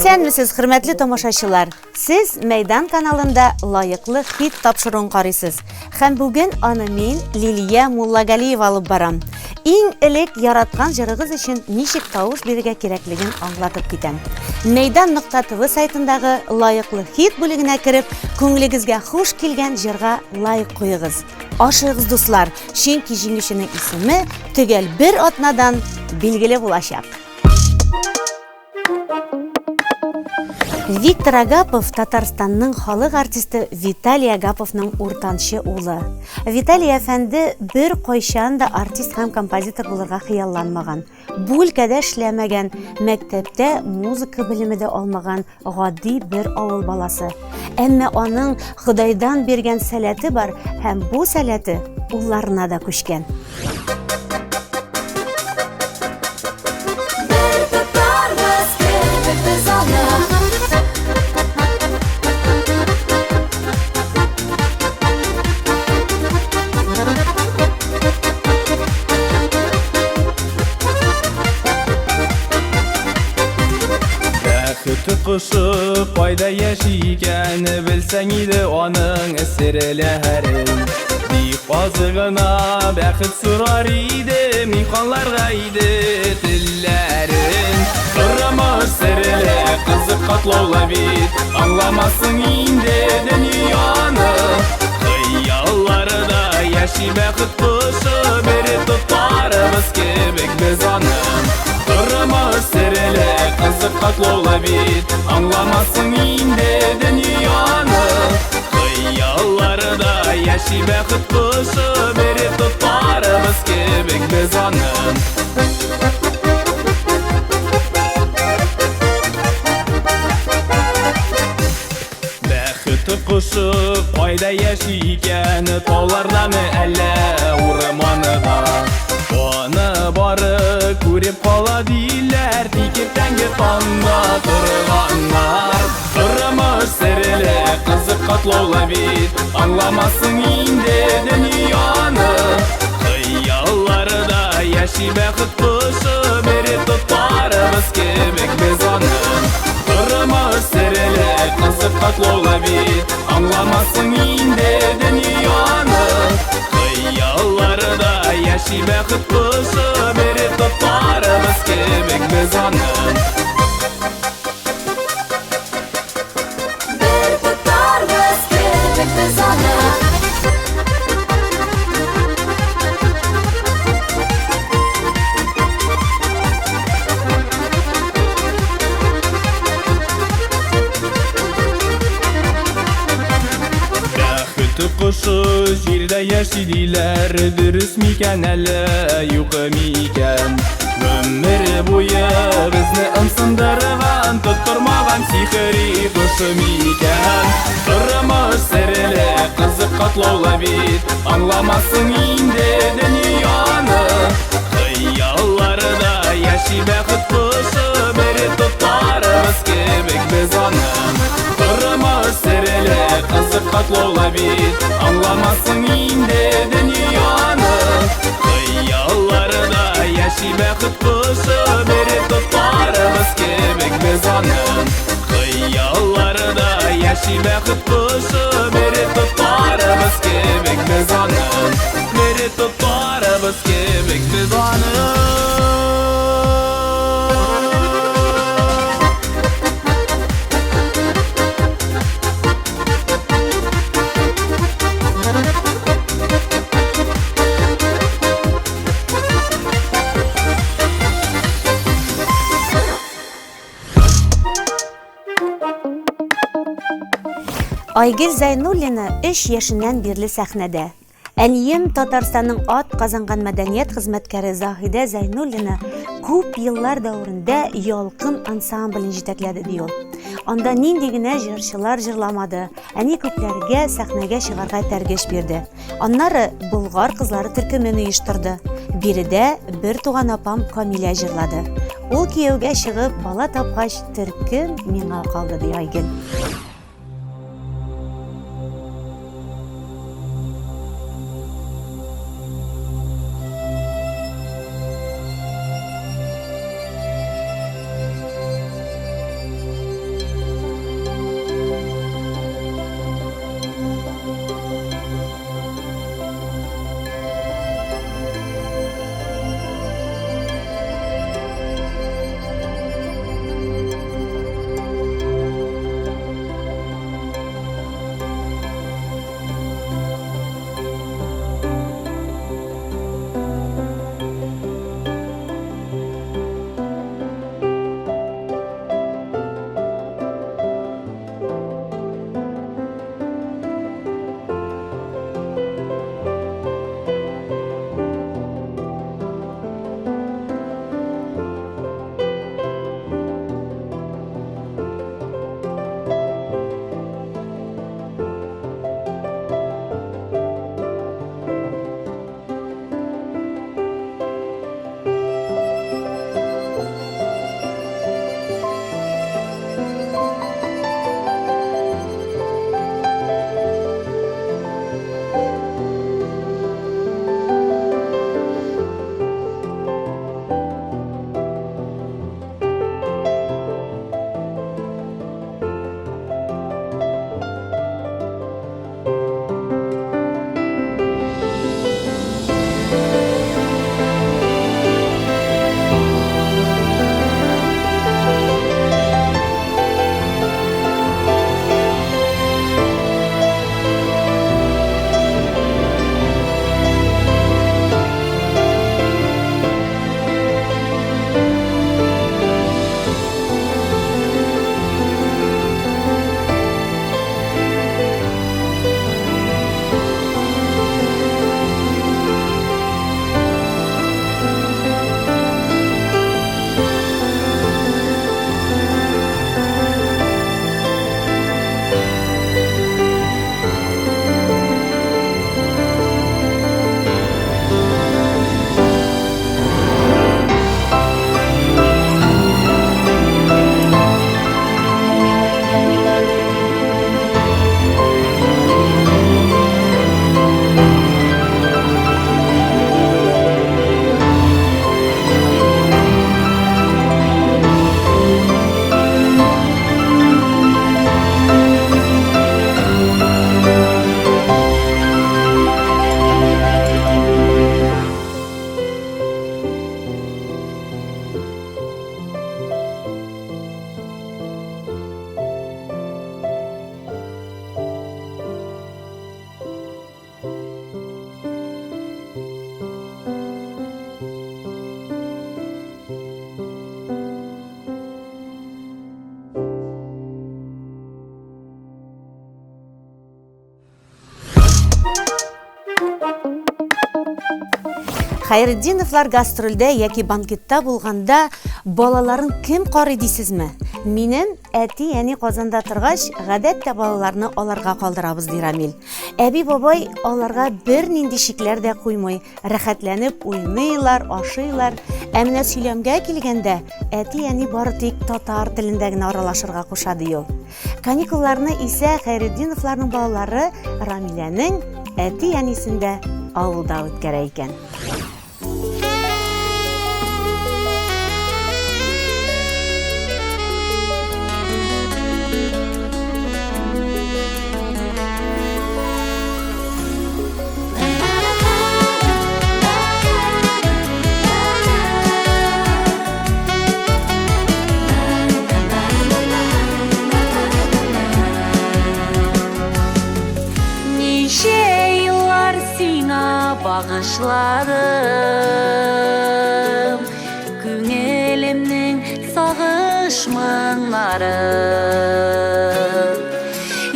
Исәнмесез, хөрмәтле тамашачылар! Сез Мәйдан каналында лаеклы хит тапшыруын карыйсыз. Һәм бүген аны мин, Лилия Муллагалиева алып барам. Иң элек яраткан җырыгыз өчен ничек тавыш бирергә кирәклеген аңлатып китәм. Мәйдан нокта ТВ сайтындагы лаеклы хит бүлегенә кереп, күңелегезгә хуш килгән җырга лайк куегыз. Ашыгыз, дуслар, чөнки җиңүченең исеме төгәл бер атнадан билгеле булачак. Виктор Агапов Татарстанның халык артисты Виталий Агаповның уртанчы улы. Виталий әфәнде бер кайчан да артист һәм композитор булырга хыялланмаган. Бу өлкәдә эшләмәгән, мәктәптә музыка белеме дә алмаган гади бер авыл баласы. Әмма аның Ходайдан биргән сәләте бар һәм бу сәләте улларына да күчкән. Бәхет кошы кайда яши икән, белсәң иде аның серләрен. Бик аз гына бәхет сорар иде, мин канларга иде телләрен. Тормыш серле, кызык катлаулы бит, аңламассың инде дөньяны. Хыялларда яши бәхет кошы, бер тотарбыз кебек без аны. Тормыш серле, кызык катлаулы бит, аңламассың инде дөньяны. Хыялларда яши бәхет кошы, бер тотарбыз кебек без аны. Бәхет кошы кайда яши икән, таулардамы әллә урманда? Аны бары күреп кала диләр, тик иртәнге таңда торганнар. Тормыш серле, кызык катлаулы бит, аңламассың инде дөньяны. Хыялларда яши бәхет кошы, бер тотарбыз кебек без аны. Тормыш серле, кызык катлаулы бит, аңламассың инде дөньяны. Хыялларда яши бәхет кошы, бер тотарбыз кебек без аны. Бер тотарбыз кебек без аны. Бәхет кошы җирдә яши диләр, дөрес микән әллә юк микән? Гомер буе безне ымсындырган, тоттырмаган сихри кош микән? Тормыш серле, кызык катлаулы бит, аңламассың инде дөньяны. Хыялларда яши бәхет кошы, бер тотарбыз кебек без аны. Тормыш серле, кызык катлаулы бит, аңламассың инде дөньяны. Хыялларда яши бәхет кошы, бер тотарбыз кебек без аны. Хыялларда яши бәхет кошы, бер тотарбыз кебек без аны. Бер тотарбыз кебек без аны. Айгөл Зайнуллина 3 яшеннән бирле сәхнәдә. Әнием Татарстанның ат казанган мәдәният хезмәткәре Заһидә Зайнуллина күп еллар дәверендә Ялкын ансамблен җитәкләде ди ул. Анда нинди генә җырчылар җырламады, әни күпләргә сәхнәгә чыгарга этәргеч бирде. Аннары Болгар кызлары төркемен оештырды. Биредә бер туган апам Камилә җырлады. Ул кияүгә чыгып, бала тапкач, төркем миңа калды, ди Айгөл. Хәйретдиновлар гастрольдә яки банкетта булганда балаларын кем карый дисезме? Минем әти-әни Казанда торгач, гадәттә балаларны аларга калдырабыз, ди Рамил. Әби-бабай аларга бернинди чикләр дә куймый, рәхәтләнеп уйныйлар, ашыйлар. Ә менә сөйләмгә килгәндә, әти-әни бары тик татар телендә генә аралашырга куша, ди ул. Каникулларны исә Хәйретдиновларның балалары Рамиләнең әти-әнисендә авылда үткәрә икән. Ничә еллар сиңа багышладым Күңелемнең сагыш моңнарын.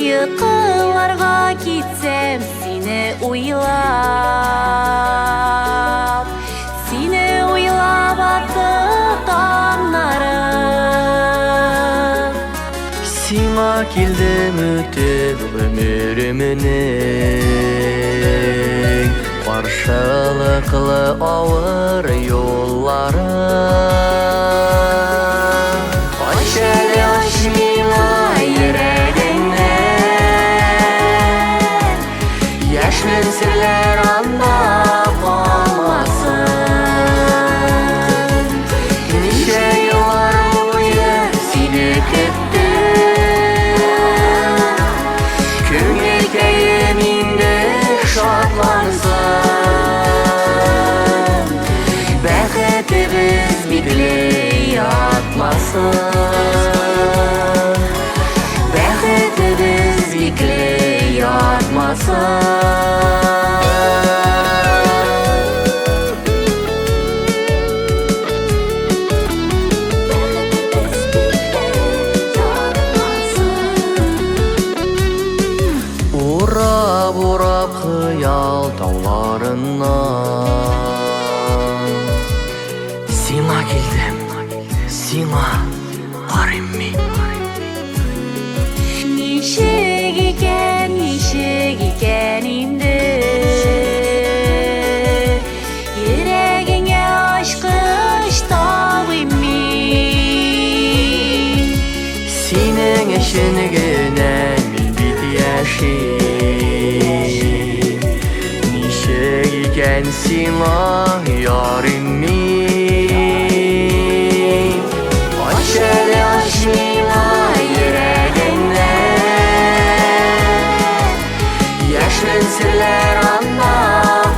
Йокыларга китсәм сине уйлап, Сине уйлап атты таңнарым. Сиңа килдем үтеп гомеремнең Каршылыклы авыр юлларын. Ач әле, ач миңа йөрәгеңне, Яшьлек серләр анда калмасын. Ничә еллар буе сине көттем, Күңелкәем инде шатлансын. Бәхетебез бикле ятмасын. Бәхетебез бикле ятмасын. Урап-урап хыял тауларыннан Сиңа килдем, сиңа карыйм мин. Ничек икән, ничек икән инде Йөрәгеңә ачкыч табыйм мин. Синең өчен генә мин бит яшим. Ничек икән сиңа ярыйм мин? Ач әле, ач миңа йөрәгеңне, Яшерен серләр анда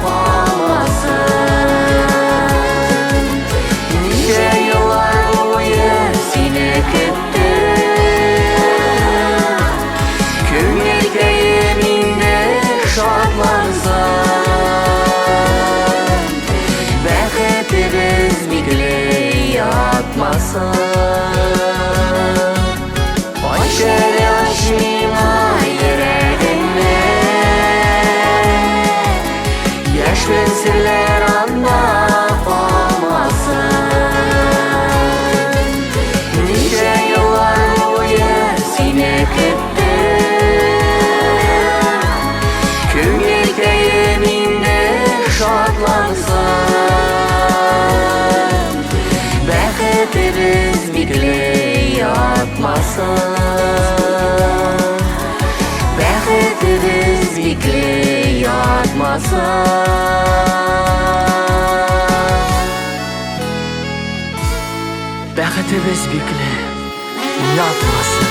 калмасын. Ничә еллар буе сине көттем, Күңелкәем инде шатлансын. Бәхетебез бикле ятмасын. Ач әле, ач миңа йөрәгеңне, Яшерен серләр анда калмасын. Ничә еллар буе сине көттем, Күңелкәем инде шатлансын. Бәхетебез бикле ятмасын. Бәхетебез бикле ятмасын. Бәхетебез бикле ятмасын.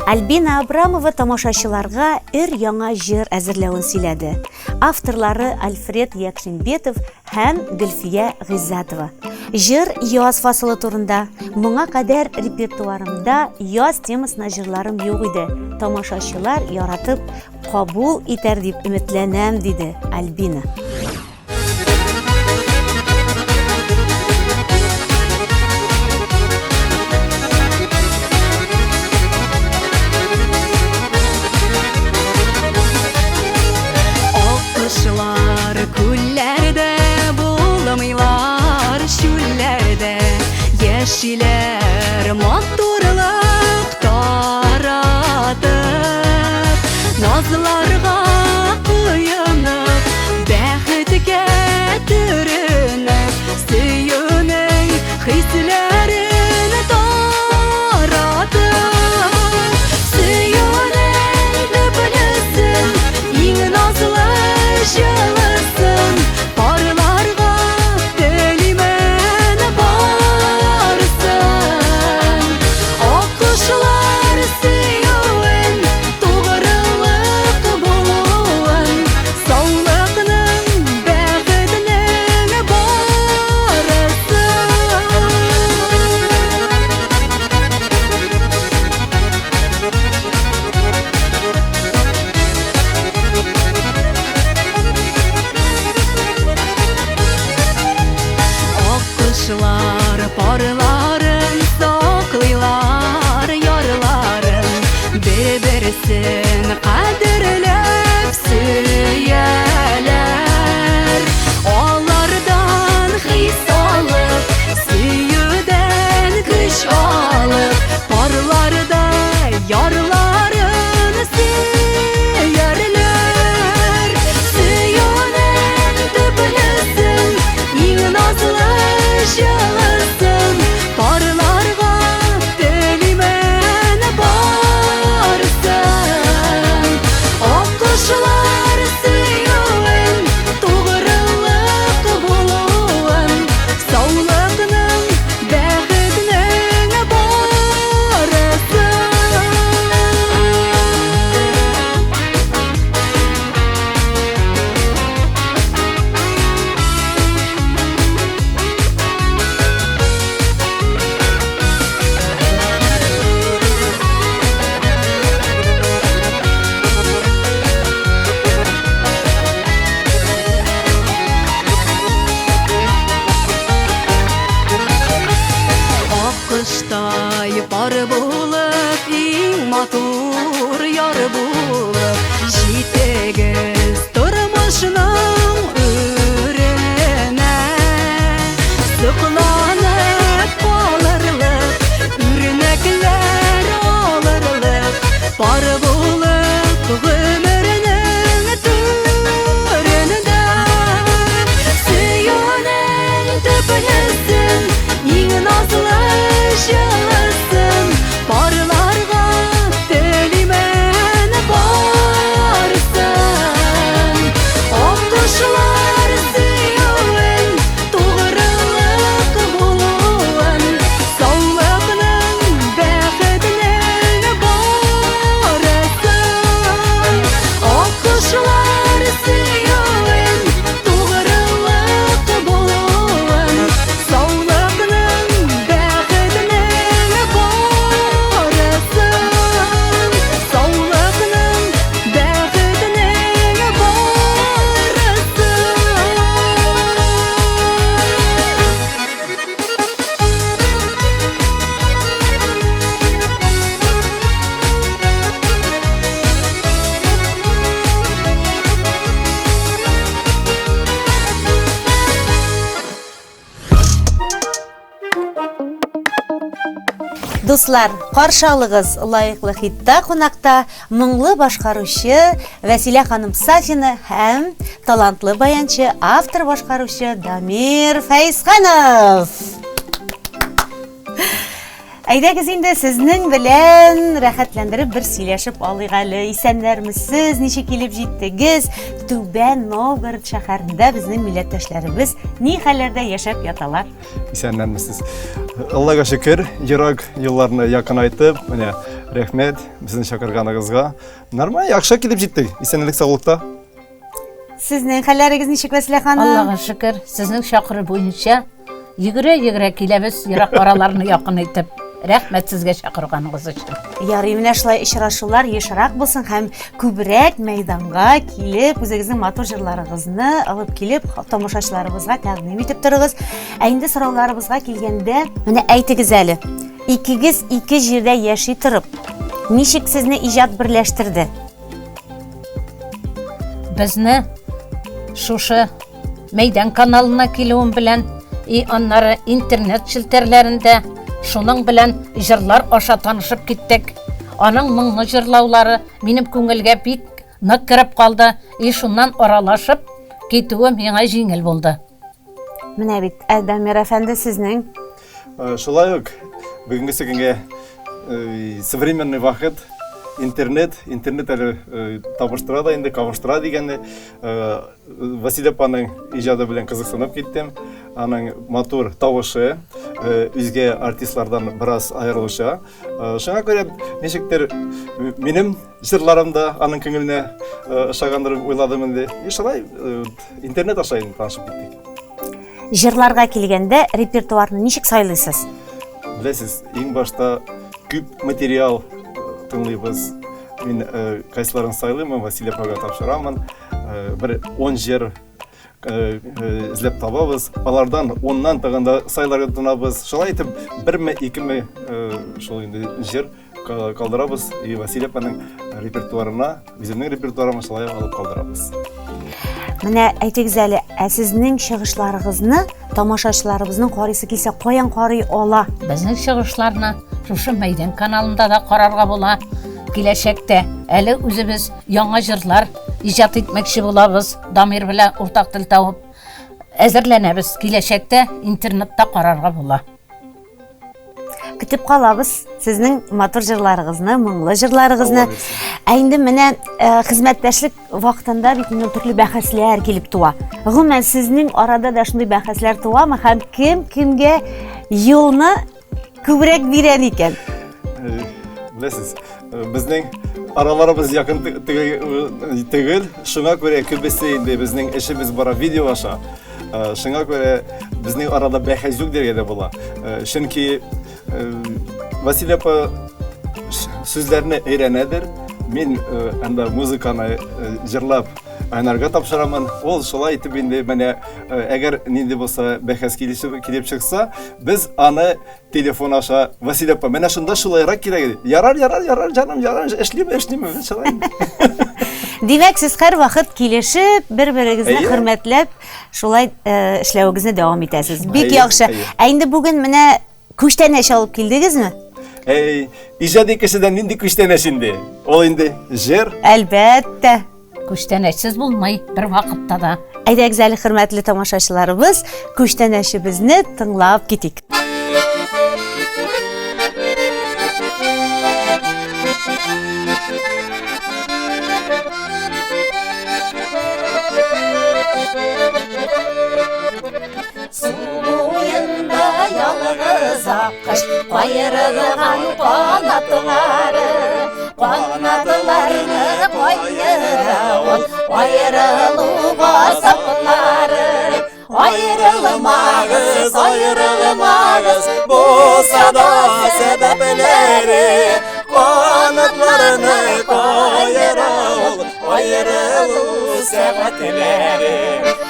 Альбина Абрамова тамашачыларга өр-яңа җыр әзерләвен сөйләде. Авторлары Альфред Якшимбетов һәм Гөлфия Гыйззәтова. Җыр яз фасылы турында. Моңа кадәр репертуарымда яз темасына җырларым юк иде. Тамашачылар яратып кабул итәр дип өметләнәм, диде Альбина. Аккошлар күлләрдә булмыйлар чүлләрдә яшиләр матурлык таратып назларга коенып бәхеткә төренеп сөюнең хисләрен таратып сөюнең төплесен иң назлы җылысын парларга телимен барсын Аккошлар сөюен тугрылык булуын саулыкның бәхетнең барысын. Аккошлар парларын саклыйлар ярларын бер-берсен кадерләп сөяләр алардан хис алып сөюдән көч алып парларда ярларын сөярләр сөюнең төплесен иң назлы җылысын парларга телимен барсын Аккошлар сөюен тугрылык булуын саулыкның бәхетнең барысын. Аккоштай пар булып, иң матур яр булып, җитегез тормышның үренә. Сокланып калырлык, үрнәкләр алырлык, пар булып гомернең түрендә. Сөюнең төплесен, иң назлы җылысын парларга телимен барсын. Аккошлар сөюен, тугрылык булуын, саулыкның, бәхетнең барысын. Аккошлар сөюен, тугрылык булуын, саулыкның, бәхетнең барысын. Саулыкның, бәхетнең барысын. Дуслар, каршы алыгыз лаеклы хитта кунакта моңлы башкаручы Вәсилә ханым Сафина һәм талантлы баянчы, автор башкаручы Дамир Фәйсханов. Әйдәгез инде сезнең белән рәхәтләндереп бер сөйләшеп алыйк әле. Исәннәрмесез, ничек килеп җиттегез? Түбән Новгород шәһәрендә безнең милләттәшләребез ни хәлләрдә яшәп яталар? Исәннәрмесез. Аллага шөкер, ерак юлларны якынайтып, менә рәхмәт безне чакырганыгызга. Нормаль, яхшы килеп җиттек. Исәнлек, саулыкта. Сезнең хәлләрегез ничек, Вәсилә ханым? Аллага шөкер, сезнең чакыру буенча Йөгерә-йөгерә киләбез ерак араларны якын итеп. Рәхмәт сезгә чакырганыгыз өчен. Ярый, менә шулай очрашулар ешрак булсын һәм күбрәк мәйданга килеп, үзегезнең матур җырларыгызны алып килеп, тамашачыларыбызга тәкъдим итеп торыгыз. Ә инде сорауларыбызга килгәндә, менә әйтегез әле, икегез ике җирдә яши торып, ничек сезне иҗат берләштерде? Безне шушы Мәйдан каналына килүем белән и аннары интернет челтәрләрендә шуның белән җырлар аша танышып киттек. Аның моңлы җырлаулары минем күңелгә бик нык кереп калды и шуннан аралашып китүе миңа җиңел булды. Менә бит, ә Дамир әфәнде сезнең? Шулай ук бүгенгесе көнгә современный вакыт, интернет, интернет әле табыштыра да инде, кавыштыра дигәнне. Василий апаның иҗады белән кызыксынып киттем. Аның матур тавышы үзгә артистлардан бераз аерылыша. Шуңа күрә ничектер минем җырларым да аның күңеленә ошагандыр дип уйладым инде. И шулай интернет аша инде танышып киттек. Җырларга килгәндә репертуарны ничек сайлыйсыз? Беләсез, иң башта күп материал тыңлыйбыз. Мин кайсыларын сайлыймын, Василий апага тапшырамын. Бер 10 җыр эзләп табабыз. Алардан 10-нан тагын да сайларга тотынабыз. Шулай итеп, берме, икеме шул инде җыр калдырабыз. И Василий апаның репертуарына, үземнең репертуарыма шулай алып калдырабыз. Менә әйтегез әле, ә сезнең чыгышларыгызны тамашачыларыбызның карыйсы килсә, каян карый ала? Безнең чыгышларны шушы Мәйдан каналында да карарга була. Киләчәктә әле үзебез яңа җырлар иҗат итмәкче булабыз, Дамир белән уртак тел табып әзерләнәбез. Киләчәктә интернетта карарга була. Көтеп калабыз сезнең матур җырларыгызны, моңлы җырларыгызны. Ә инде менә э, хезмәттәшлек вакытында бит инде төрле бәхәсләр килеп туа. Гомумән, сезнең арада да шундый бәхәсләр туамы һәм кем кемгә юлны күбрәк бирә икән? Э, беләсез, э, безнең араларыбыз якын түгел, шуңа күрә күбесе инде безнең эшебез бара видео аша. Э, шуңа күрә безнең арада бәхәс юк дияргә дә була. Э, чөнки э, Василий апа сүзләрне өйрәнәдер. Мин анда музыканы җырлап Айнарга тапшырамын. Ул шулай итеп инде менә әгәр нинди булса бәхәс килеп чыкса, без аны телефон аша Василий апа, менә шунда шулайрак кирәк иде. Ярар, ярар, ярар, җаным, ярар, эшлиме, эшлиме, шулай. Димәк, сез һәрвакыт килешеп, бер-берегезне хөрмәтләп, шулай э, эшләвегезне дәвам итәсез. Бик яхшы. Ә инде бүген менә күчтәнәч алып килдегезме? Әй, иҗади кешедән нинди күчтәнәч инде? Ул инде җыр. Әлбәттә. Күчтәнәчсез булмый бер вакытта да. Әйдәгез әле, хөрмәтле тамашачыларыбыз, күчтәнәчебезне тыңлап китик. Су буенда ялгыз аккош каерылган канатлары, канатларны каера ул аерылу газаплары. Аерылмагыз, аерылмагыз, булса да сәбәпләре, канатларны каера ул аерылу сәгатьләре.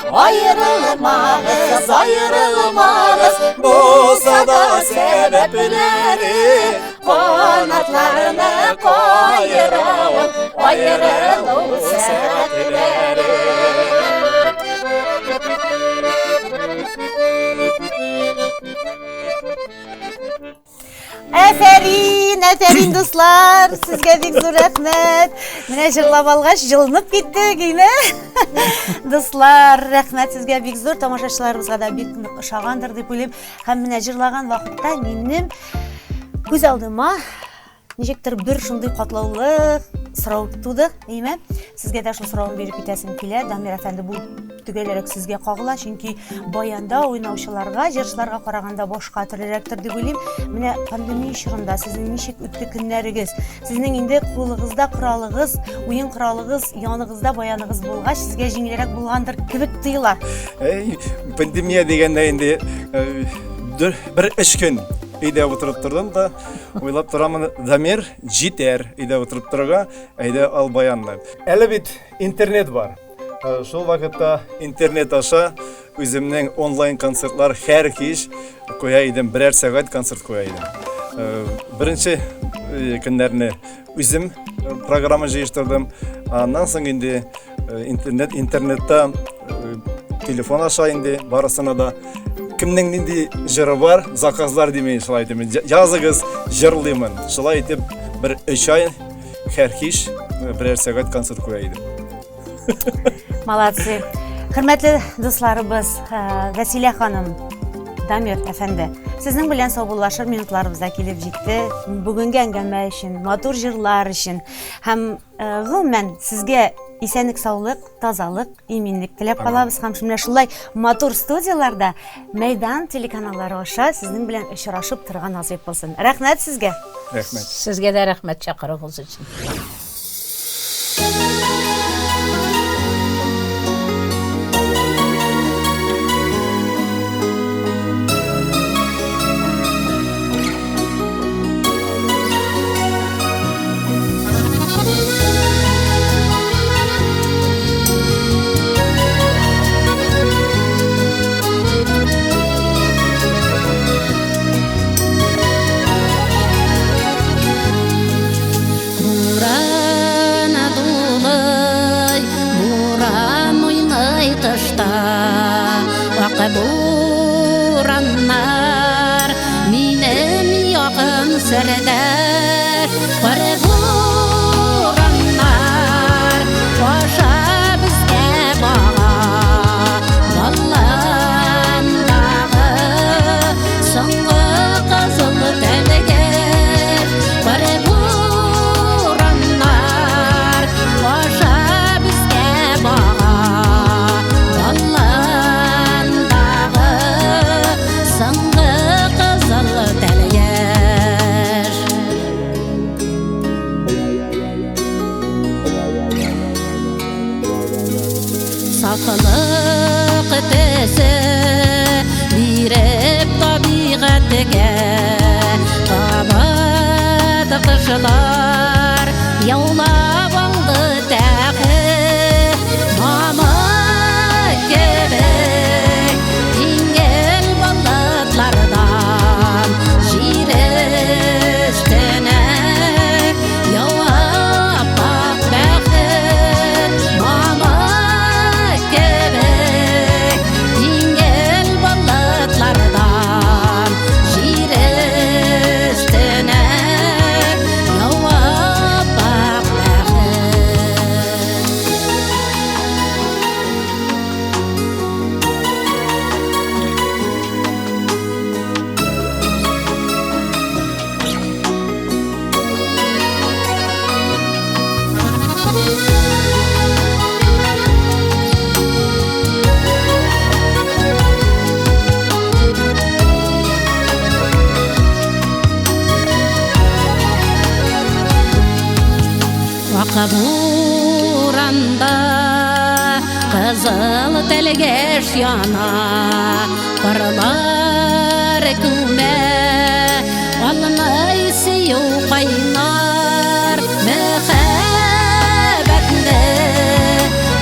Аерылмагыз, аерылмагыз, булса да сәбәпләре, канатларны каера ул аерылу сәгатьләре. Әфәрин, әфәрин, дуслар! Сезгә бик зур рәхмәт. Менә җырлап алгач, җылынып киттек, име? Дуслар, рәхмәт сезгә бик зур. Тамашачыларыбызга да бик нык ошагандыр дип уйлыйм. Һәм менә җырлаган вакытта минем күз алдыма Ничектер бер шундый катлаулы сорау туды, әйме? Сезгә дә шул сорауны биреп китәсем килә. Дамир әфәнде, бу төгәлрәк сезгә кагыла, чөнки баянда уйнаучыларга, җырчыларга караганда башка төрлерәктер дип уйлыйм. Менә пандемия чорында сезнең ничек үтте көннәрегез? Сезнең инде кулыгызда коралыгыз, уен коралыгыз, яныгызда баяныгыз булгач, сезгә җиңелрәк булгандыр кебек тоела. Әй, пандемия дигәндә инде э, бер өч көн өйдә утырып тордым да, уйлап торамын, Дамир, җитәр өйдә утырып торырга, әйдә ал баянны. Әле бит интернет бар. Э, шул вакытта интернет аша үземнең онлайн концертлар һәр кич куя идем, берәр сәгать концерт куя идем. Э, беренче э, көннәрне үзем программа җыештырдым. Аннан соң инде интернет интернетта телефон аша инде барысына да кемнең нинди җыры бар, заказлар димей, шулай итеп языгыз, җырлыймын. Шулай итеп бер өч ай һәр кич берәр сәгать концерт куя идем. Молодцы. Хөрмәтле дусларыбыз, э, Вәсилә ханым, Дамир әфәнде, сезнең белән саубуллашыр минутларыбыз да килеп җитте. Бүгенге әңгәмә өчен, матур җырлар өчен һәм э, гомумән сезгә исәнлек, саулык, тазалык, иминлек теләп калабыз һәм менә шулай матур студияләрдә Мәйдан телеканаллары аша сезнең белән очрашып торырга насыйп булсын. Рәхмәт сезгә. Рәхмәт. Сезгә дә рәхмәт чакыруыгыз өчен. Буран дулый, буран уйный тышта, Ак бураннар минем якын сердәш. Кар бураннар аша безгә бага, Балландагы соңгы кызыл тәлгәш. Кар бураннар аша безгә бага, Балландагы соңгы кызыл тәлгәш. Сафлык төсе биреп табигатькә, Кабат кышлар яулап алды тәхет. Мамык кебек җиңел болытлардан җир өстенә ява ак бәхет. Мамык кебек җиңел болытлардан җир өстенә ява ак бәхет. Ак буранда кызыл тәлгәш яна, Карлар күмә, алмай сөю кайнар. Мәхәббәтне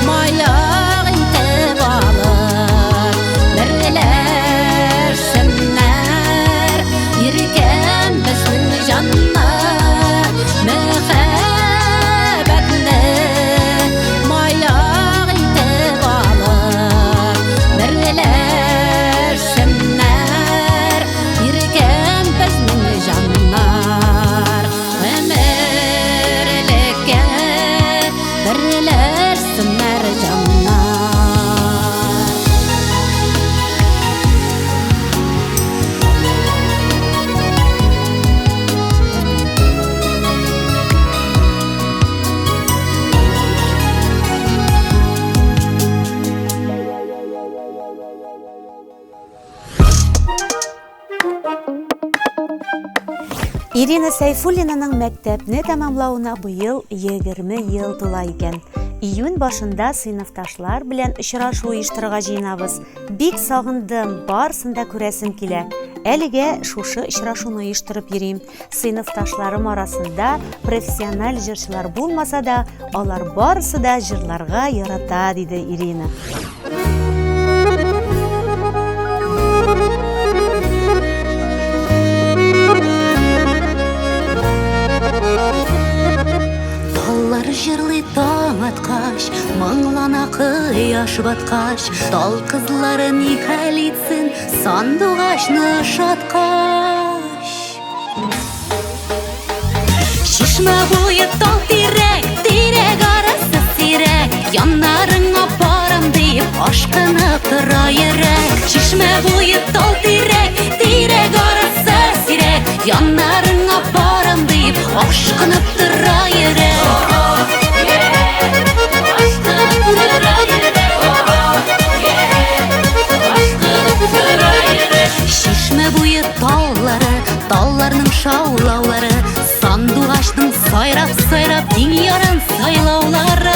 маяк итеп алып, Берләшсеннәр иркәм безнең җаннар. Мәхәббәтне маяк итеп алып, Берләшсеннәр иркәм. Ирина Сәйфуллинаның мәктәпне тәмамлавына быел 20 ел тула икән. Июнь башында сыйныфташлар белән очрашу оештырырга җыенабыз. Бик сагындым, барысын да күрәсем килә. Әлегә шушы очрашуны оештырып йөрим. Сыйныфташларым арасында профессиональ җырчылар булмаса да, алар барысы да җырларга ярата, диде Ирина. Таллар җырлый таң аткач, моңлана кояш баткач, тал кызлары ни хәл итсен, сандугачны ошаткач. Чишмә буе тал тирәк, тирәк арасы сирәк, яннарыңа барам диеп ашкынып тора йөрәк. Чишмә буе тал тирәк, тирәк арасы сирәк, яннарыңа барам диеп ашкынып тора йөрәк. Чишмә буе таллары, талларның шаулаулары, сандугачның сайрап-сайрап тиң ярын сайлаулары.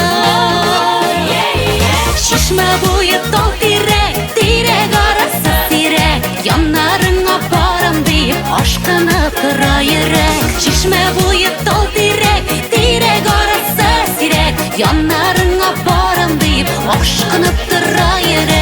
Чишмә буе тал тирәк, тирәк арасы сирәк, яннарыңа барам диеп ашкынып тора йөрәк. Чишмә буе тал тирәк, тирәк арасы сирәк, яннарыңа барам диеп ашкынып тора йөрәк.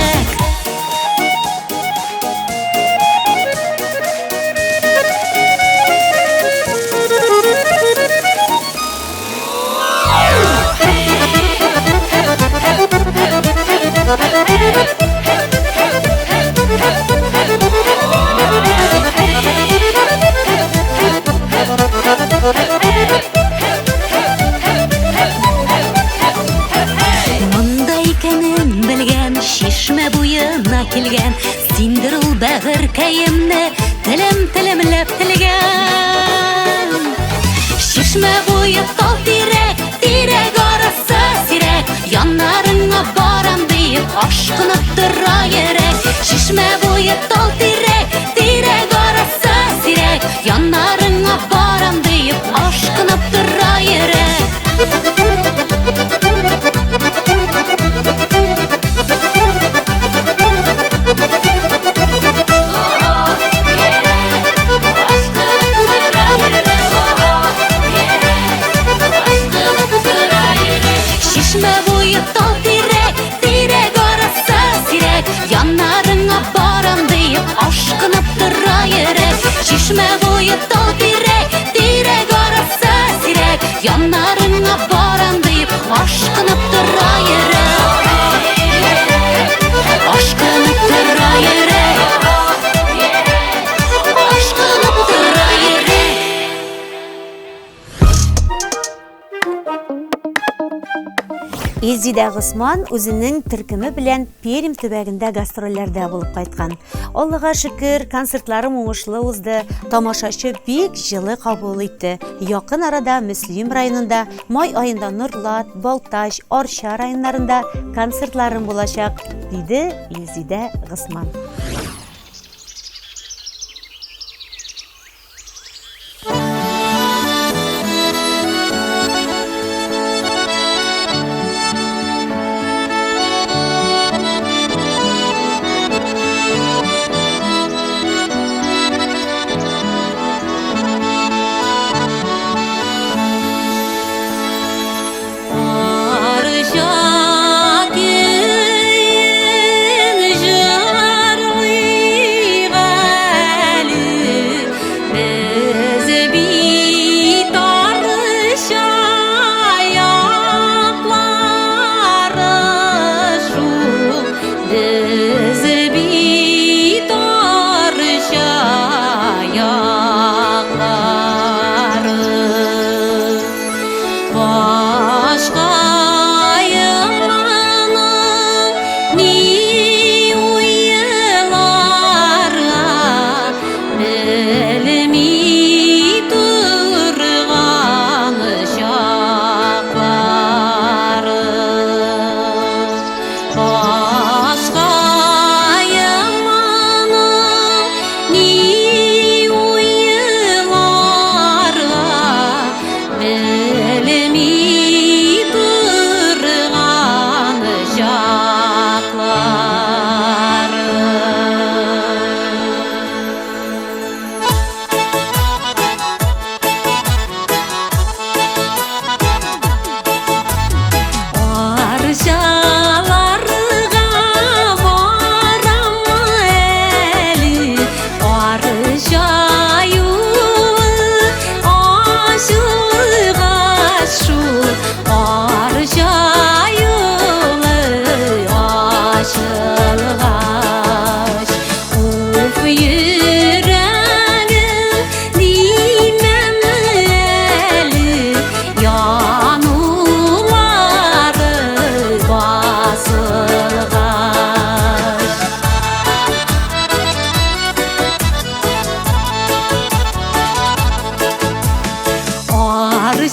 Монда икәнен белгән, чишмә буена килгән, синдер ул бәгырькәемне телем-телемләп телгән. Чишмә буе тал тирәк, тирәк арасы сирәк, яннарыңа барам диеп ашкынып тора йөрәк. Чишмә буе тал тирәк, тирәк арасы сирәк, яннарыңа барам диеп ашкынып тора йөрәк. Чишмә буе тал тирәк, тирәк арасы сирәк, яннарыңа барам диеп ашкынып тора йөрәк. Чишмә буе тал тирәк, тирәк арасы сирәк, яннарыңа барам диеп ашкынып тора йөрәк. Ашкынып тора йөрәк. Ашкынып тора йөрәк. Илзидә Госман үзенең төркеме белән Пермь төбәгендә гастрольләрдә булып кайткан. Аллага шөкер, концертларым уңышлы узды, тамашачы бик җылы кабул итте. Якын арада Мөслим районында, май аенда Нурлат, Балтач, Арча районнарында концертларым булачак, диде Илзидә Госман. Арча көен җырлап.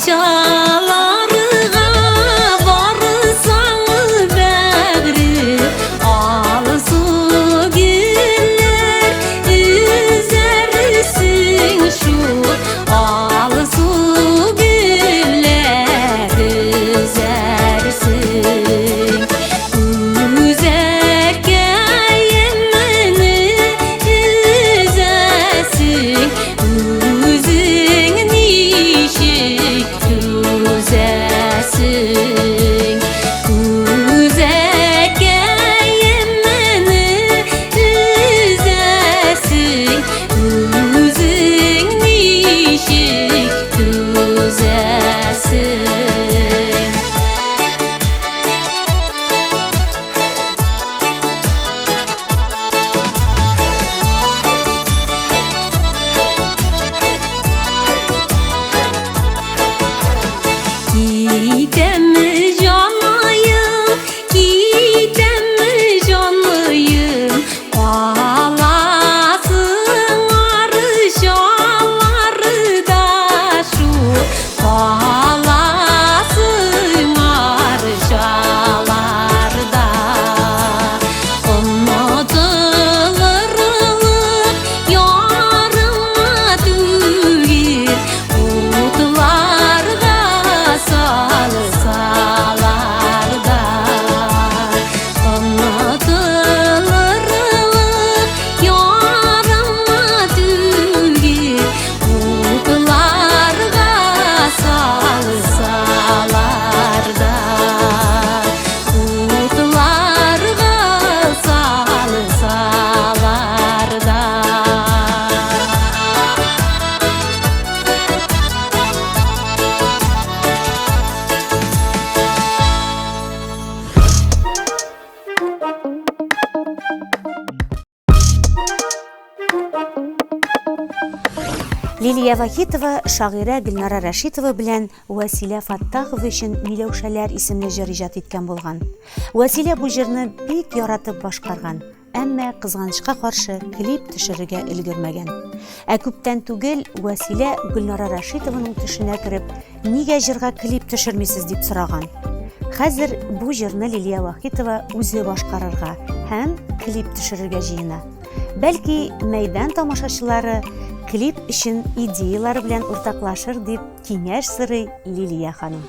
Арчаларга барсаң, бәгърем, алсу гөлләр өзәрсең шул, алсу гөлләр өзәрсең. Үзәккәемне өзәсең, үзең ничек түзәсең? Үзәккәемне өзәсең, үзең ничек түзәсең? Китәм, җаныем, китәм, җаныем, каласың арчаларда шул, каласың арчаларда. Онытылырлык ярыңа түгел, утларга салсалар да. Онытылырлык ярыңа түгел, утларга салсалар да. Утларга салсалар да. Лилия Вахитова шагыйрә Гөлнара Рәшитова белән Вәсилә Фаттахова өчен Миләүшәләр исемле җыр иҗат иткән булган. Вәсилә бу җырны бик яратып башкарган, әмма кызганычка каршы клип төшерергә өлгермәгән. Ә күптән түгел Вәсилә Гөлнара Рәшитованың төшенә кереп, нигә җырга клип төшермисез дип сораган. Хәзер бу җырны Лилия Вахитова үзе башкарырга һәм клип төшерергә җыена. Бәлки, мәйдан тамашачылары клип өчен идеялары белән уртаклашыр дип киңәш сорый Лилия ханым.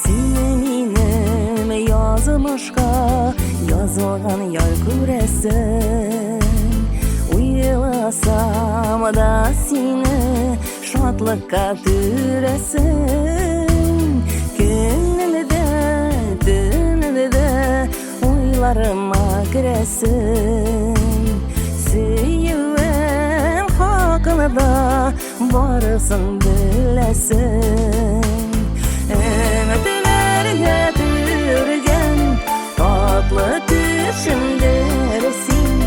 Син минем язмышка язылган яр күрәсең. Уйласам да сине шатлыкка төрәсең. Көнемдә, төнемдә уйларыма керәсең. Сөюем хакында барысын беләсең. Өметләргә төргән татлы төшемдер син.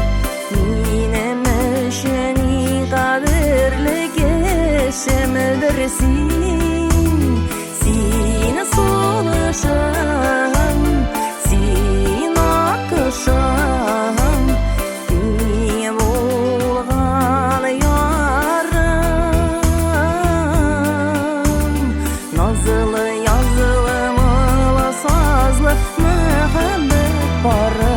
Минем өчен иң кадерле кешемдер син. Син сулышым, син акышым, тиң булган ярым. Назлы, язлы, моңлы, сазлы мәхәббәт пары.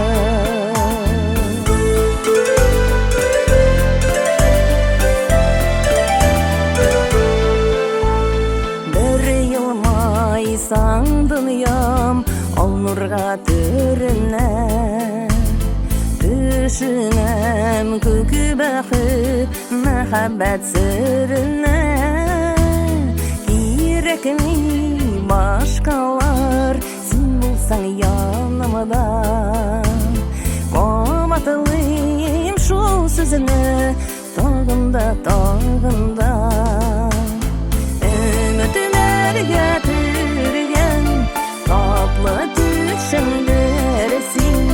Бер елмайсаң дөньям ал нурга төренә. Төшенәм күк бәхет мәхәббәт серенә. Кирәкми башкалар, син булсаң янымда. Кабатлыйм шул сүзне тагын да, тагын да. Өметләргә төргән татлы төшемдер син.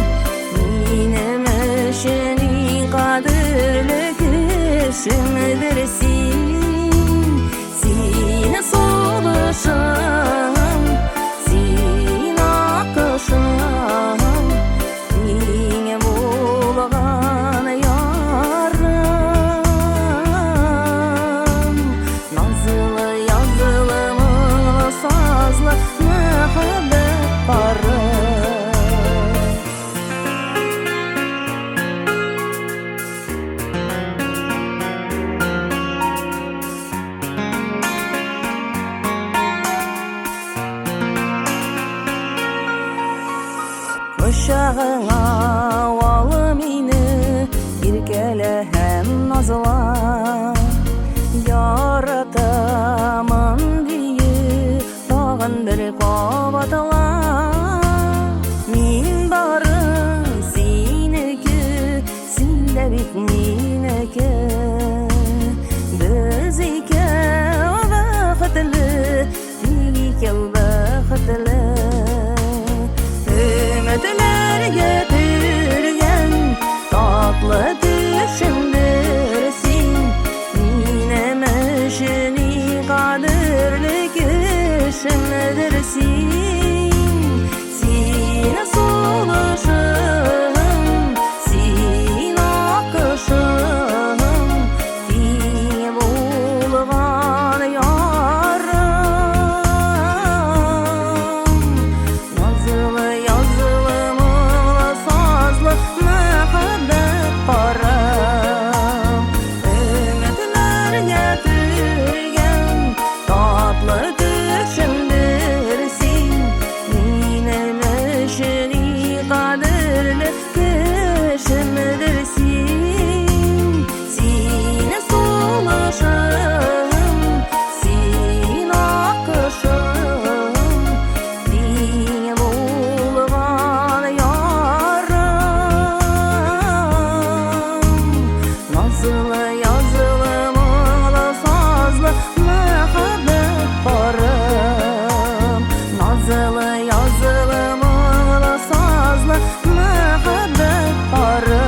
Минем өчен иң кадерле кешемдер син. Син сулышым, Кочагыңа ал мине, иркәлә һәм назла. Яратамын диеп, тагын бер кабатла. Мин бары синеке, син дә бит минеке. Без икәү бәхетле, тик икәү бәхетле. Өметләргә төргән татлы төшемдер син. Минем өчен иң кадерле кешемдер син. Син сулышым, син акышым, тиң булган ярым. Назлы, язлы, моңлы, сазлы мәхәббәт парым. Өметләргә төргән татлы төшемдер син. Минем өчен иң кадерле кешемдер син. Син сулышым, син акышым, тиң булган ярым. Назлы, язлы, моңлы, сазлы мәхәббәт парым. Назлы, язлы, моңлы, сазлы мәхәббәт парым.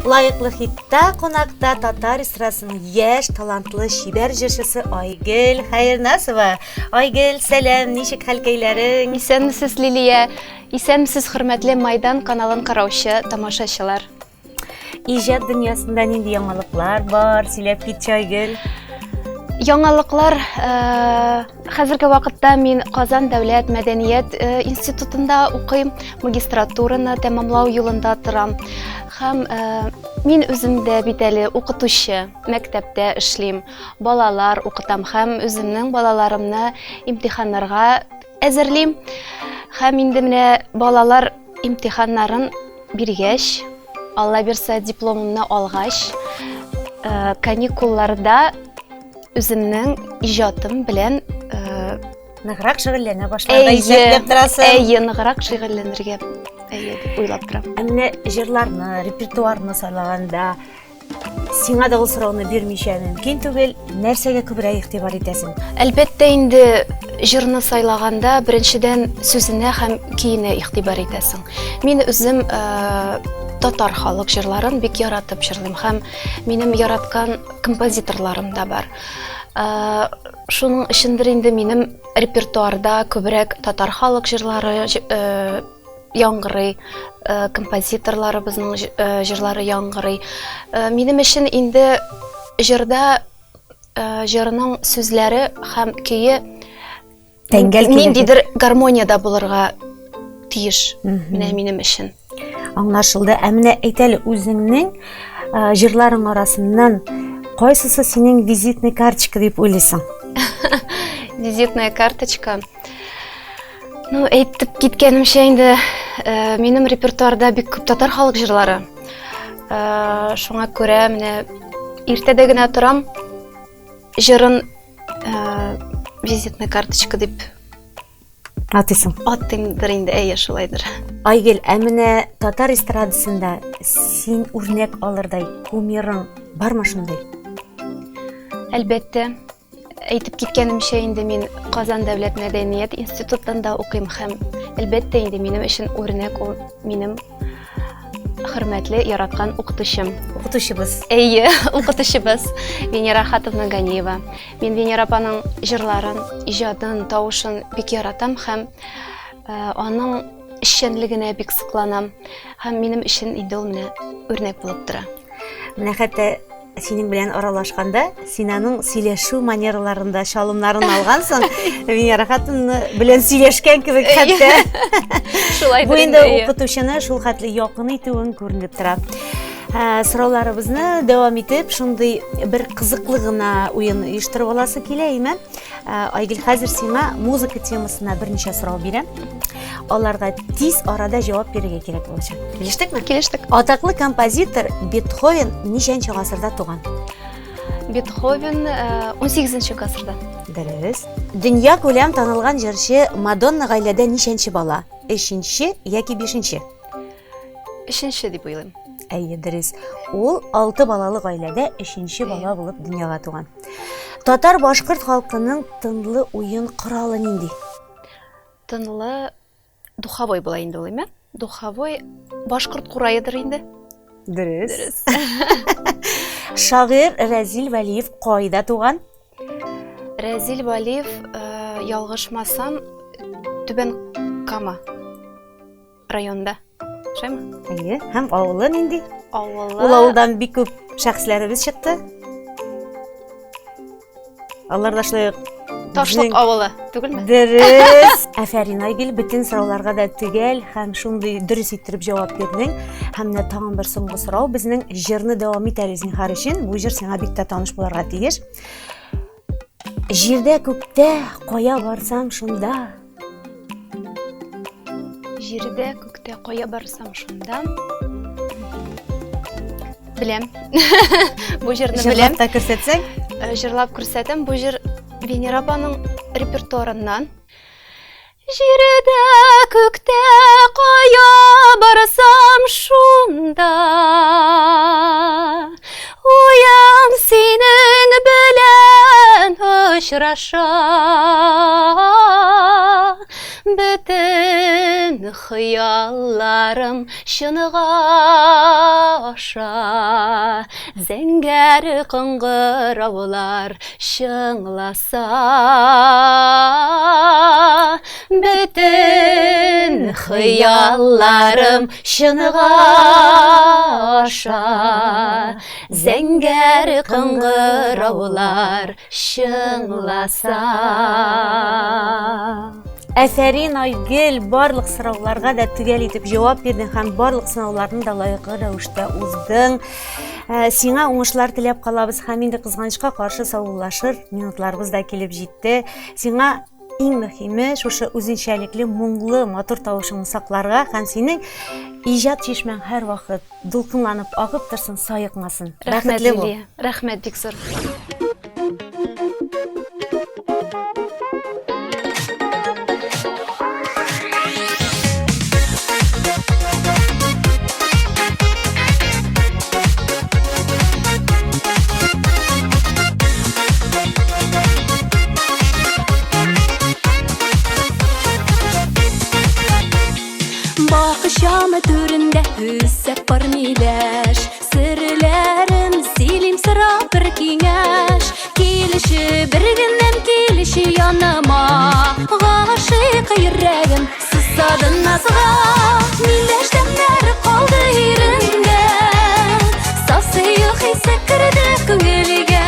Лаеклы хитта кунакта татар эстрадасының яшь, талантлы, чибәр җырчысы Айгөл Хәернасова. Айгөл, сәлам, ничек хәлкәйләрең? Исәнмесез, Лилия. Исәнмесез, хөрмәтле Майдан каналын караучы тамашачылар. Иҗат дөньясында нинди яңалыклар бар? Сөйләп китче, Айгөл. Яңалыклар, хәзерге вакытта мин Казан дәүләт мәдәният институтында укыйм, магистратураны тәмамлау юлында торам. Һәм мин үзем дә бит әле укытучы, мәктәптә эшлим, балалар укытам һәм үземнең балаларымны имтиханнарга әзерлим. Һәм инде менә балалар имтиханнарын биргәч, Алла бирсә, дипломымны алгач, каникулларда үземнең иҗатым белән ныграк шөгыльләнә башларга исәпләп торасың. Әйе, ныграк шөгыльләнергә, әйе, дип уйлап торам. Ә менә җырларны, репертуарны сайлаганда сиңа да ул сорауны бирмичә мөмкин түгел, нәрсәгә күбрәк игътибар итәсең? Әлбәттә инде, җырны сайлаганда беренчедән сүзенә һәм көенә игътибар итәсең. Мин үзем татар халык җырларын бик яратып җырлыйм һәм минем яраткан композиторларым да бар. Шуның өчендер инде минем репертуарда күбрәк татар халык җырлары яңгырый, композиторларыбызның җырлары яңгырый. Минем өчен инде җырда җырның сүзләре һәм көе тәңгәл килергә. Ниндидер гармониядә булырга тиеш. Менә минем өчен. Аңлашылды. Ә менә әйт әле, үзеңнең җырларың арасыннан кайсысы синең визитный карточка дип уйлыйсың? Визитная карточка. Ну, әйтеп киткәнемчә инде, минем репертуарда бик күп татар халык җырлары. Шуңа күрә менә иртәдә генә торам, җырын визитная карточка дип атыйсың. Атыймдыр инде, әйе, шулайдыр. Айгөл, ә менә татар эстрадасында син үрнәк алырдай кумирың бармы шундый? Әлбәттә. Әйтеп киткәнемчә инде, мин Казан дәүләт мәдәният институтында укыйм һәм әлбәттә инде минем өчен үрнәк ул минем хөрмәтле, яраткан укытучым. Укытучыбыз. Әйе, укытучыбыз Венера Хатовна Ганиева. Мин Венера апаның җырларын, иҗатын, тавышын бик яратам һәм аның эшчәнлегенә бик сокланам. Һәм минем өчен инде ул менә үрнәк булып тора. Менә хәтта синең белән аралашканда, син аның сөйләшү манераларында чалымнарын алгансың. Венера хатынны белән сөйләшкән кебек хәтта. Шулай Бу инде укытучыны шул хәтле якын итүең күренеп тора. Ә, сорауларыбызны дәвам итеп, шундый бер кызыклы гына уен оештырып аласы килә, име? Ә, Айгөл, хәзер сиңа музыка темасына берничә сорау бирәм. Аларга тиз арада җавап бирергә кирәк булачак. Килештекме? Килештек. Атаклы композитор Бетховен ничәнче гасырда туган? Бетховен 18 э, гасырда. Дөрес. Дөнья күләм танылган җырчы Мадонна гаиләдә ничәнче бала? Өченче яки бишенче? Өченче дип уйлыйм. Әйе, дөрес. Ул алты балалы гаиләдә өченче бала булып дөньяга туган. Татар башкорт халкының тынлы уен коралы нинди? Тынлы духовой була инде ул, әйме? Духовой башкорт кураедыр инде. Дөрес. Дөрес. Шагыйрь Рәзил Вәлиев кайда туган? Рәзил Вәлиев, э, ялгышмасам, Түбән Кама районында. Шулаймы? Әйе. Һәм авылы нинди? Авылы. Ул авылдан бик күп шәхесләребез чыкты. Алар да шулай ук Ташлык авылы, түгелме? Дөрес. Афәрин, Айгөл, бөтен сорауларга да төгәл һәм шундый дөрес иттереп җавап бирдең. Һәм менә тагын бер соңгы сорау безнең җырны дәвам ит әле зинһар өчен. Бу җыр сиңа бик тә таныш буларга тиеш. Җирдә күктә кая барсам шунда. Җирдә күктә кая барсам шунда. Беләм. Бу җырны беләм. Җырлап та күрсәтсәң? Э, җырлап күрсәтәм. Бу җыр Венера апаның репертуарыннан. Җирдә, күктә кая барсам шунда Уям синең белән очраша Бөтен хыялларым чынга аша Зәңгәр кыңгыраулар чыңласа Бөтен хыялларым чынга аша Зәңгәр кыңгыраулар чыңласа Әфәрин, Айгөл, барлык сорауларга да төгәл итеп җавап бирдең һәм барлык сынауларны да лаеклы рәвештә уздың. Ә, сиңа уңышлар теләп калабыз һәм инде кызганычка каршы саубуллашыр минутларыбыз да килеп җитте. Сиңа иң мөһиме шушы үзенчәлекле моңлы матур тавышыңны сакларга һәм синең иҗат чишмәң һәрвакыт дулкынланып агып торсын, саекмасын. Рәхмәт, Бәхетле бул. Лилия. Рәхмәт бик зур. Бакчам түрендә үсә пар миләш Серләрем сөйлим сорап бер киңәш Килеше бер генәм килеше яныма Гашыйк йөрәгем сусады назга Миләш тәмнәре калды ирендә Саф сөю хисе керде күңелгә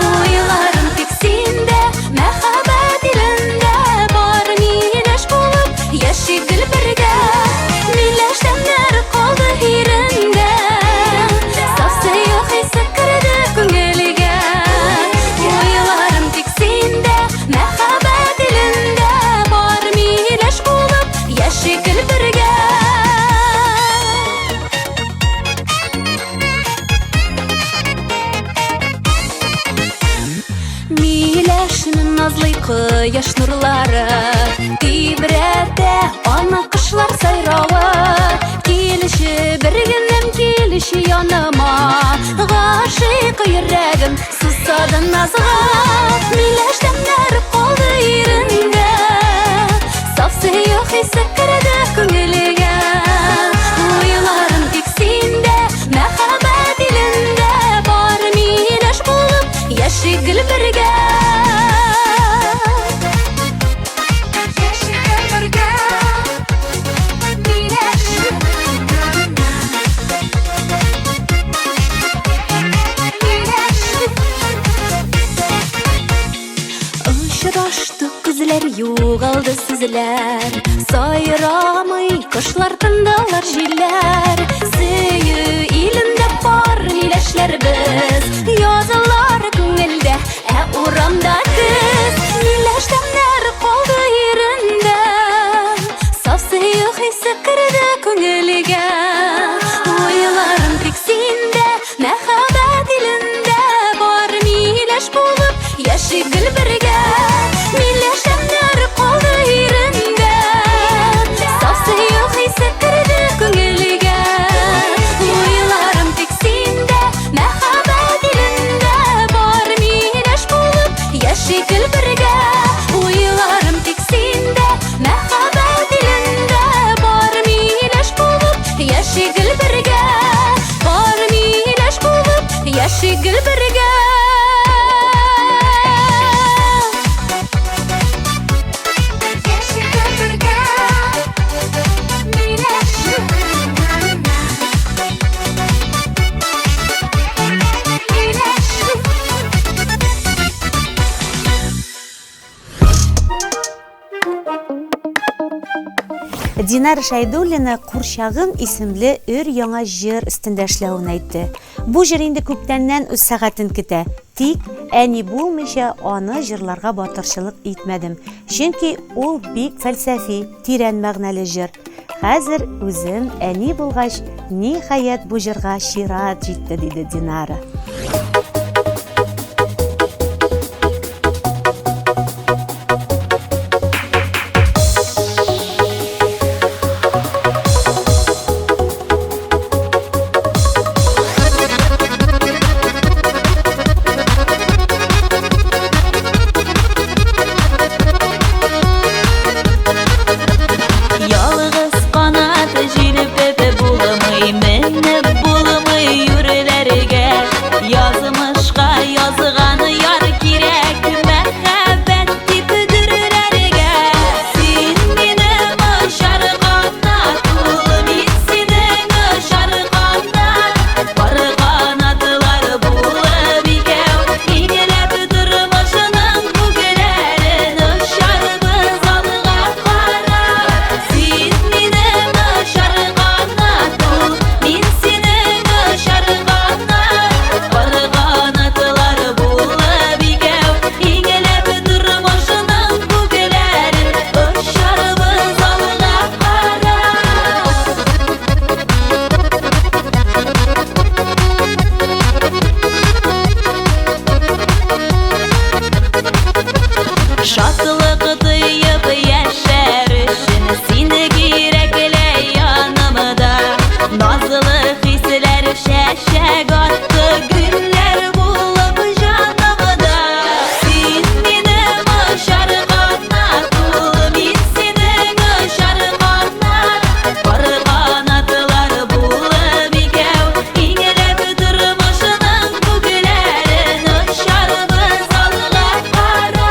Уйларым тик синдә Мәхәббәт илендә Бар миләш булып яшик гел бергә Миләш тәмнәре калды ирендә Саф сөю хисе керде күңелгә Уйларым тик синдә Мәхәббәт илендә Бар миләш булып яшик гел бергә Миләшне назлый кояш нурлары Тибрәтә аны кошлар сайравы Килеше бер генәм килеше яныма Гашыйк йөрәгем сусады назга Миләш тәмнәре калды ирендә Саф сөю хисе керде күңелгә Уйларым тик синдә Мәхәббәт илендә Бар миләш булып яшик гел бергә Яшик гел бергә Миләш Очраштык күзләр юк. Югалды сүзләр, сайрамый кошлар тындалар җилләр. Сөю илендә пар миләшләр без, язылар күңелдә, ә урамда көз. Миләш тәмнәр калды ирендә, саф сөю хисе керде күңелгә. Уйларым тик синдә, мәхәббәт илендә, бар миләш булып яшик гел бергә. Миләш тәмнәр калды ирендә, саф сөю хисе керде күңелгә. Уйларым тик синдә, мәхәббәт илендә, бар миләш булып яшик гел бергә. Уйларым тик синдә, мәхәббәт илендә, бар миләш булып яшик гел бергә. Бар миләш булып яшик гел бергә. Яшик гел бергә, миләш. Миләш. Динар Шәйдуллина Курчагым исемле өр яңа җыр өстендә эшләвен әйтте. Бу җыр инде күптәннән үз сәгатен көтә. Тик әни булмыйча аны җырларга батырчылык итмәдем. Чөнки ул бик фәлсәфи, тирән мәгънәле җыр. Хәзер үзем әни булгач, ниһаять бу җырга чират җитте, диде Динара. Ялгыз канат җилпеп булмый, менеп булмый үрләргә. Язмышка язган яр кирәк, мәхәббәт дип дөрләргә. Син минем очар канат ул, мин синең очар канат. Пар канатлар булып икәү, иңләп тормышның күкләрен очарбыз алга карап. Син минем очар канат ул, мин синең очар канат. Пар канатлар булып икәү, иңләп тормышның күкләрен очарбыз алга карап. Шатлык тоеп яшәр өчен син кирәкле янымда. Назлы хисләр чәчәк атты гөлләр булып җанымда. Син минем очар канат ул, мин синең очар канат. Пар канатлар булып икәү, иңләп тормышның күкләрен очарбыз алга карап.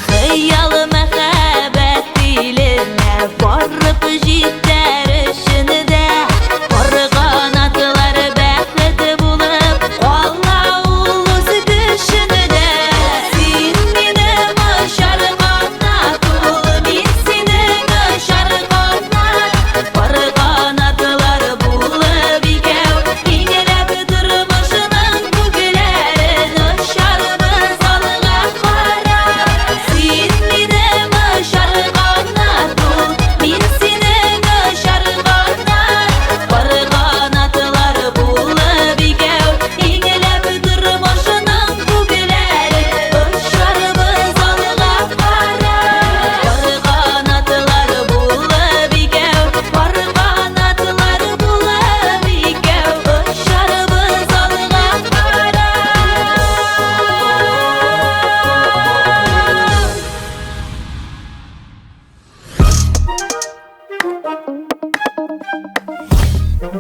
Хыял мәхәббәт иленә барып җитәр өчен дә пар канатлар бәхет булып кала ул үз көчендә. Син минем очар канат ул, мин синең очар канат. Пар канатлар булып икәү, иңләп тормышның күкләрен очарбыз алга карап. Син минем очар канат ул, мин синең очар канат. Пар канатлар булып икәү, иңләп тормышның күкләрен очарбыз алга карап. Пар канатлар булып икәү, пар канатлар булып икәү, очарбыз алга карап.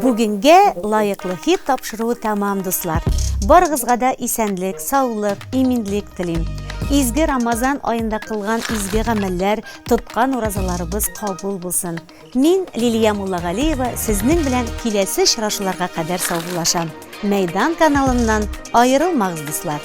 Бүгенгә лаеклы хит тапшыруы тәмам, дуслар. Барыгызга да исәнлек, саулык, иминлек телим. Изге Рамазан аенда кылган изге гамәлләр, тоткан уразаларыбыз кабул булсын. Мин, Лилия Муллагалиева, сезнең белән киләсе очрашуларга кадәр саубуллашам. Мәйдан каналыннан аерылмагыз, дуслар!